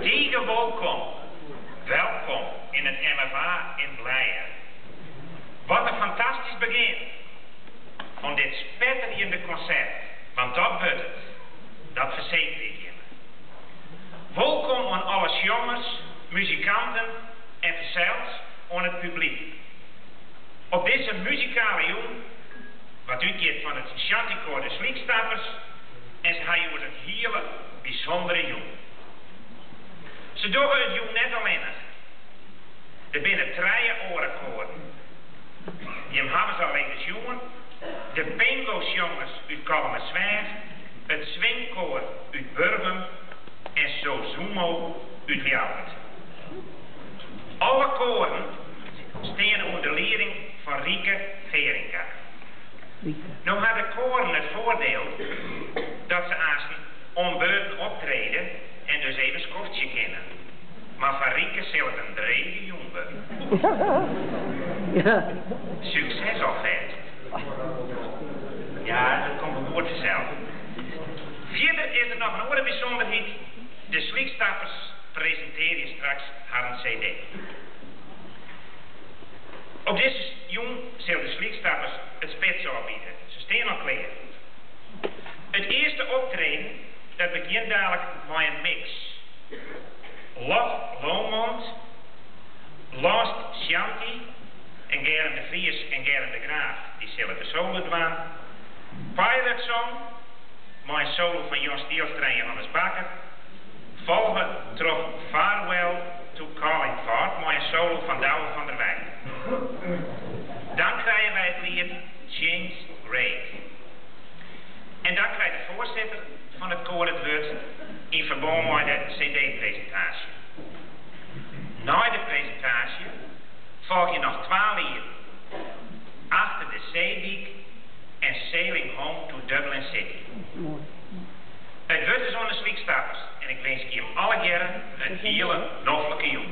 Tige wolkom, welkom yn it MFA yn Blije. Wat in fantastysk begjin fan dit spetterjende konsert, want dat wurdt it. Dat fersekerje ik jimme. Wolkom oan alle sjongers, muzikanten en fansels oan it publyk. Op dizze muzikale jûn, wat útgiet fan it shantykoar De Slykstappers en se ha hjoed in hiele bysûndere jûn. Se dogge it jûn net allinnich. Der binne trije oare koaren. Jim hawwe se al even sjoen, de Pingo Sjongers út Kollumersweach, it Swingkoar út Burgum en Sozumo út Ljouwert. Alle koaren steane ûnder lieding fan Rike Feringa. No ha de koaren it foardiel dat se aansten om beurten optrede en dus even skoftsje kinne. Mar foar Rike sil it in drege jûn wurde. Sukses alfêst. Ja, dat komt wol goed fansels. Fierder is der noch in oare bysûnderheid, de Slykstappers presintearje straks harren CD. Op dizze jûn sil de Slykstappers it spits ôfbite. Se stean al klear. It earste optreden dat begjint dalik mei in mix. Loch Lomond, Lost Shanty en Germ de Vries en Germ de Graaf dy sille de solo dwaan. Pirate Song mei in solo fan Jos Stielstra en Johannes Bakker, folge troch Farewell to Carlingford mei in solo fan Douwe van der Weij. Dan krije wy it liet James Great. En dan krijt de foarsitter fan it koar it wurd yn ferbân mei de CD-presintaasje. Nei de presintaasje folgje noch twa lieten, Achter de Seedyk en Sailing Home to Dublin City. It wurd is oan de Slykstappers en ik winskje jim allegearre in hiele noflike jûn.